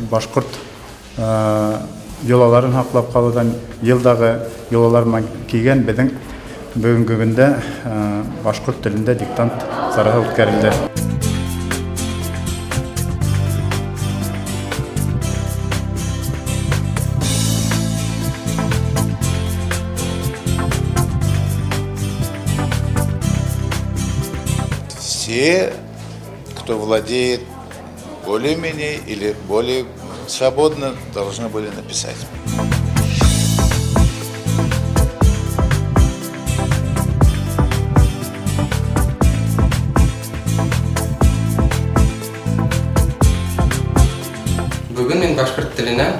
Башҡорт йолаларын һаҡлап ҡалыуҙан йылдағы йолалар менән килгән беҙҙең бөгөнгө көндә башҡорт телендә диктант сараһы үткәрелде. Все, кто владеет более-менее или более свободно, должны были написать. Бөгөн мин башҡорт теленә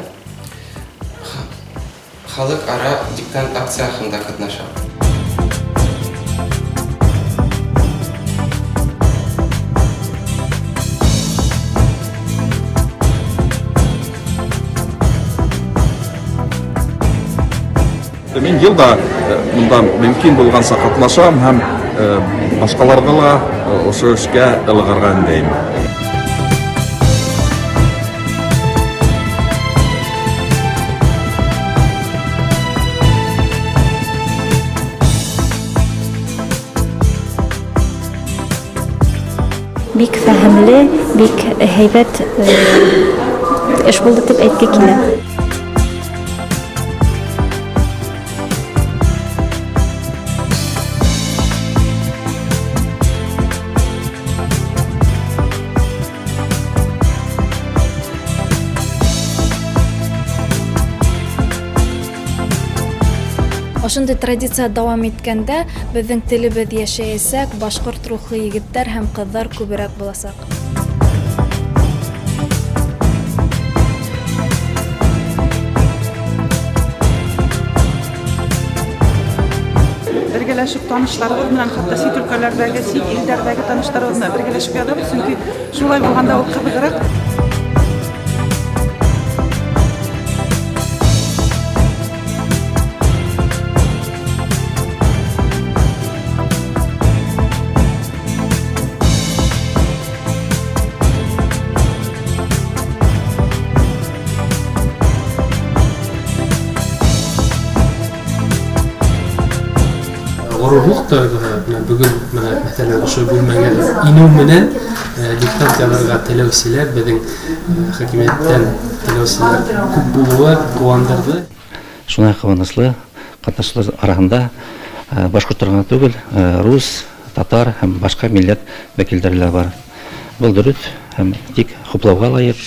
халыҡ-ара диктант акцияһында ҡатнашам. Мин йыл да бында мөмкин булғанса ҡатнашам һәм башҡаларҙы ла ошо эшкә ылығырға өндәйем. Бик фәһемле, бик һәйбәт эш булды тип әйтке килә. Ошондай традиция дауам иткәндә, беҙҙең телебеҙ йәшәйәсәк, башҡорт рухлы егеттәр һәм ҡыҙҙар күберәк буласаҡ. Бергәләшеп танышларыбыҙ менән, хатта сит өлкәләрҙәге, сит илдәрҙәге таныштарыбыҙ менән бергәләшеп яҙабыҙ, сөнки шулай булғанда ул ҡыҙығыраҡ. Ғорурлыҡ тойғоһо менән бөгөн менә мәҫәлән ошо бүлмәгә инеү менән диктант яҙырға теләүселәр, беҙҙең хакимиәттән теләүселәр күп булыуы ҡыуандырҙы. Шунай ҡыуаныслы, ҡатнашыусылар араһында башҡорттар ғына түгел, рус, татар һәм башҡа милләт вәкилдәре лә бар. Был дөрөҫ һәм тик хуплауға лайыҡ.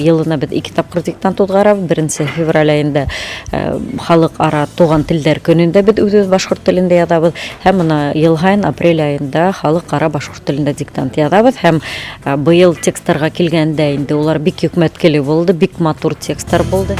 Йылына беҙ ике тапҡыр диктант уҙғарабыҙ. Беренсе февраль айында халыҡ-ара туған телдәр көнөндә беҙ үҙебеҙ башҡорт телендә яҙабыҙ. Һәм бына йыл һайын апрель айында халыҡ-ара башҡорт телендә диктант яҙабыҙ. Һәм быйыл тексттарға килгәндә инде улар бик йөкмәткеле булды, бик матур тексттар булды.